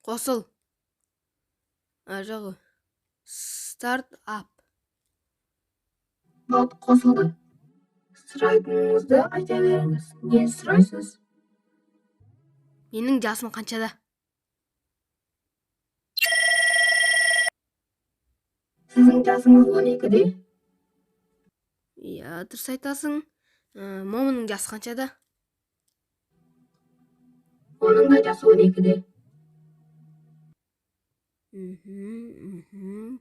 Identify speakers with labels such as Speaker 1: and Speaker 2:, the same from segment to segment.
Speaker 1: Қосыл. А, жоқ. Start up.
Speaker 2: Бот қосылды. Сұрайтыныңызды айта беріңіз. Не сұрайсыз?
Speaker 1: Менің жасым қаншада?
Speaker 2: Сіздің жасыңыз 12-де.
Speaker 1: Иә, дұрыс айтасың. Момының жасы қаншада?
Speaker 2: Оның да жасы 12-де.
Speaker 1: Мхм.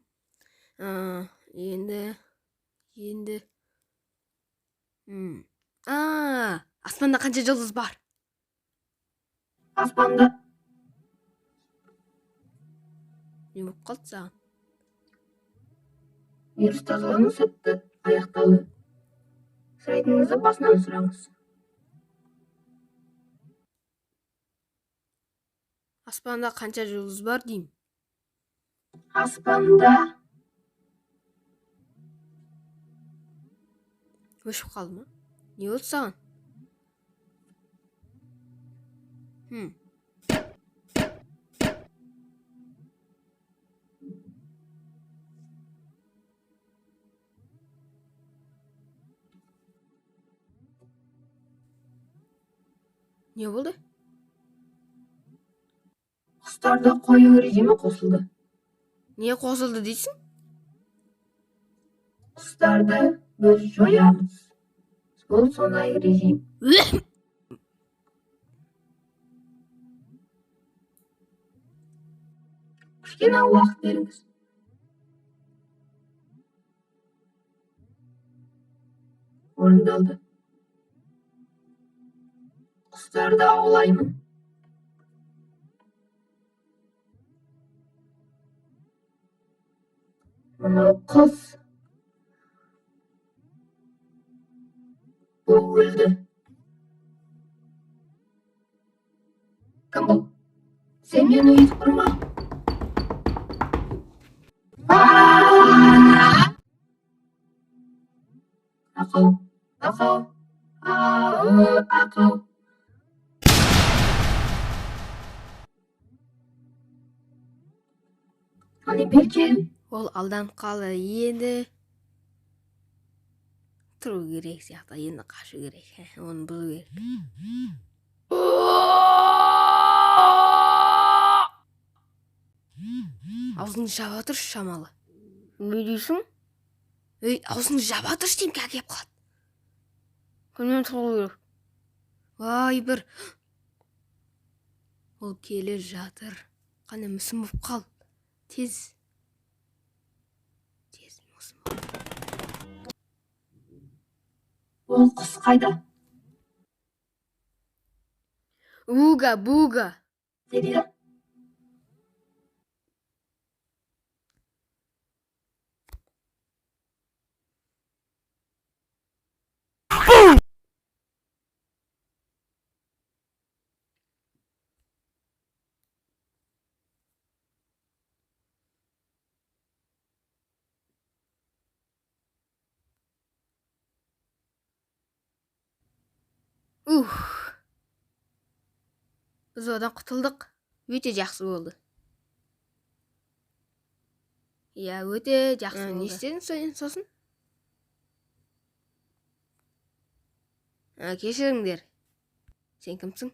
Speaker 1: Енді аспанда қанша жұлдыз бар?
Speaker 2: Аспанда
Speaker 1: Не болып қалды саған?
Speaker 2: Вирус тазалану сәтті аяқталды. Сұрайтыныңызды басынан сұраңыз.
Speaker 1: Аспанда қанша жұлдыз бар деймін.
Speaker 2: Аспанда
Speaker 1: Өшіп қалды ма? Не болды саған? Не болды?
Speaker 2: Құстарды қою режимі қосылды.
Speaker 1: Не қосылды дейсің?
Speaker 2: Құстарды біз жоямыз. Бұл сондай режим. Кішкене уақыт беріңіз. Орындалды. Құстарды аулаймын. Мынау құс. Бұл өлді. Кім бұл? Сен мені өйтіп ұрма. Ақау, ақау, ақау. Hani Berke,
Speaker 1: Ол алданып қалды. Енді тұру керек сияқты. Енді қашу керек. Оны бұзу керек. Аузыңды жаба тұршы шамалы. Не дейсің? Ей, аузыңды жаба тұршы деймін, қазір келіп қалады. Күннен тұру керек. Вай, бір. Ол келе жатыр. Қане, мүсін болып қал. Тез. Тез мүсін бол.
Speaker 2: Ол құс қайда?
Speaker 1: Уга, буга.
Speaker 2: Не дейді?
Speaker 1: Ух. Біз одан құтылдық. Өте жақсы болды. Иә, өте жақсы болды. Не істедің сен сосын? Кешіріңдер. Сен кімсің?